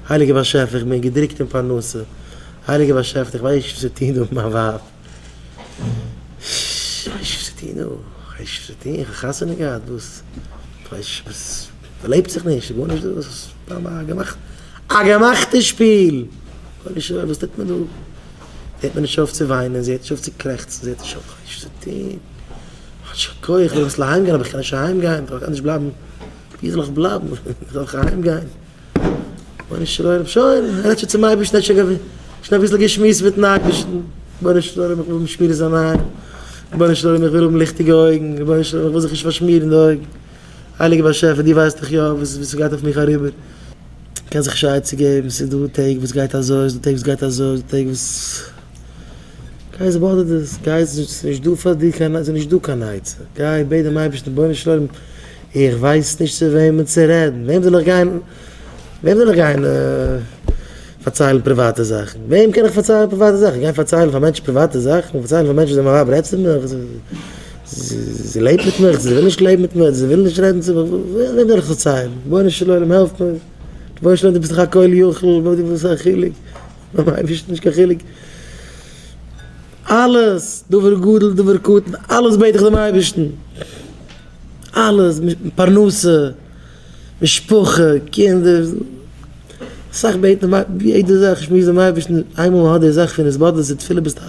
הייליגער באשעפער, איך בין געדרוקט אין פרנסה, הייליגער באשעפער, איך ווייס נישט וואס צו טון דא מיט מיין ווייב, איך ווייס נישט וואס צו טון דא, איך ווייס נישט וואס צו טון, איך האב חתונה געהאט, וואס, איך ווייס נישט וואס, מ'לעבט זיך נישט, ס'איז גארנישט דא, ס'איז סתם א געמאכט, א געמאכטע שפיל, וואס טוט מען דא? זי הערט מיר נישט אויף צו וויינען, זי הערט נישט אויף צו קרעכצן, זי הערט נישט אויף, איך ווייס נישט וואס צו טון, איך האב נישט קיין כח, איך וויל אביסל אהיימגיין אבער איך קען נישט אהיימגיין, איך קען נישט בלייבן, ווי זאל איך בלייבן, איך זאל איך אהיימגיין? רבונו של עולם, שוין, ער רעדט שוין צום אייבערשטן, ער האט שוין שוין אביסל געשמועסט מיטן אייבערשטן, רבונו של עולם איך וויל האבן שמירת עיניים, רבונו של עולם איך וויל האבן ליכטיגע אויגן, רבונו של עולם איך וויל זיך נישט פארשמירן די אויגן, הייליגער באשעפער דו ווייסט דאך יא וואס ס'גייט אויף מיך אריבער. קען זיך נישט א עצה געבן, ס'איז דא טעג וואס גייט אזוי, ס'איז דא טעג וואס גייט אזוי, ס'איז דא טעג וואס. גיי התבודדות, גיי ס'איז נישט דא פאר דיר קיין, ס'איז נישט דא קיין עצה, גיי בעט דעם אייבערשטן, רבונו של עולם, איך ווייס נישט צו וועמען צו רעדן, וועם זאל איך גיין, וועם זאל איך גיין פארציילן פריוואטע זאכן, וועם קען איך פארציילן פריוואטע זאכן, גיין פארציילן פאר מענטשן פריוואטע זאכן, פארציילן פאר מענטשן ווי מיין ווייב רעדט צו מיר, זי לעבט מיט מיר, זי וויל נישט לעבן מיט מיר, זי וויל נישט רעדן צו מיר, וועם זאל איך פארציילן, רבונו של עולם העלף מיר, רבונו של עולם דו ביסט דאך א כל יכול, וואס איז א חילוק, ביים אייבערשטן נישט קיין חילוק, אלעס, דבר גדול דבר קטן, אלעס בעט איך דעם אייבערשטן, אלעס, פרנסה, משפחה, קינדער, אסאך בעטן דעם אייבערשטן, יעדע זאך שמועס דעם אייבערשטן, איינמאל מען האט די זאך פון התבודדות און תפילה ביסטו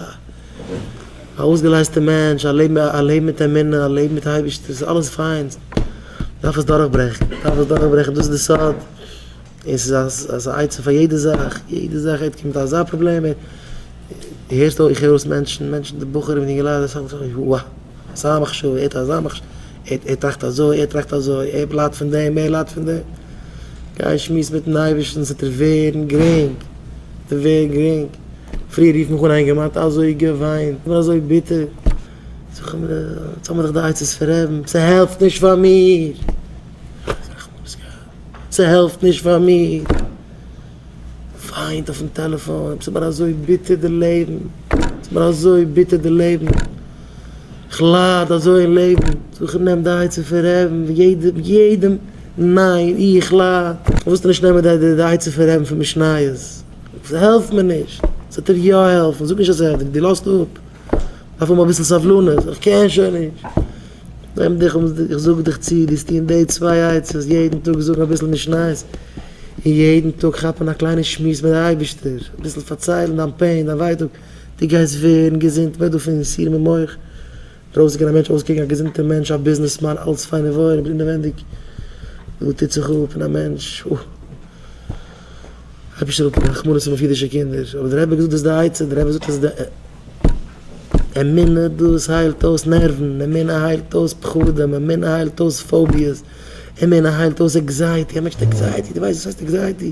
א אויסגעלייזטע מענטש, א לעבן א לעבן מיט אמונה, א לעבן מיט אייבערשטער, ס'איז אלעס פיין, מ'דארף עס דורכברעכן, מ'דארף עס דורכברעכן, דאס איז די סוד, און ס'איז א עצה פאר יעדע זאך, יעדע זאך, ער קומט אזא פראבלעם, דו הערסט אויך, איך הער אויס מענטשן, מענטשן די בחורים און אינגעלייט, וואו. אזא מחשבה, ער האט אזא מחשבה, ער טראכט אזוי, ער טראכט אזוי, ער ליידט פון דעם, ער ליידט פון דעם. גיי שמועס מיטן אייבערשטן, ס'וועט דיר ווערן גרינג, ס'וועט דיר ווערן גרינג. פריער רופט מיך אן א אינגערמאן, האט אזוי געוויינט, כ'בין אזוי ביטער. זאג איך אים, יעצט האבן מיר דאך די עצות פון רעבן, ס'העלפט נישט פאר מיר. רחמנות געהאט, ס'העלפט נישט פאר מיר. וויינט אויפן טעלעפאן, ס'איז מיר אזוי ביטער די לעבן, ס'איז מיר אזוי ביטער די לעבן, כ'לייד אזוי אין לעבן, זאג איך נעם די עצה פון רעבן, יעדעם, יעדעם, ניין, איך לייד, פארוואס נישט נעמען די די עצה פון רעבן פון משניות, ס'העלפט מיר נישט, ס'וועט דיר יא העלפן, זאג נישט אז ס'העלפט דיר, דו לאזט אפ, דארף האבן אביסל סבלנות, איך קען שוין נישט. נעם דיך און איך זאג דיך צו, דו זאלסט טון די צוויי עצות, יעדן טאג זאגן אביסל משניות, און יעדן טאג כאפן א קליינע שמועס מיט די אייבערשטער, אביסל פארציילן דיין pain, דיין ווייטאג, דו גייסט ווערן געזונט, מ'רעדט דא פון יסורים אין מח, דרויסן קען א מענטש אויסקוקן א געזונטער מענטש, א ביזנעסמאן, אלץ פיין און וואויל, אבער אינעווענדיג, דא טוט זיך אפ און א מענטש, אוי. אייבערשטער זאל רחמנות האבן אויף אידישע קינדער, אבער דער רבי האט געזאגט דאס איז די עצה, דער רבי זאגט אז די אמונה דאס היילט אויס נערוון, אמונה היילט אויס פחדים, אמונה היילט אויס phobias, אמונה היילט אויס anxiety, א מענטש האט anxiety, דו ווייסט וואס הייסט anxiety?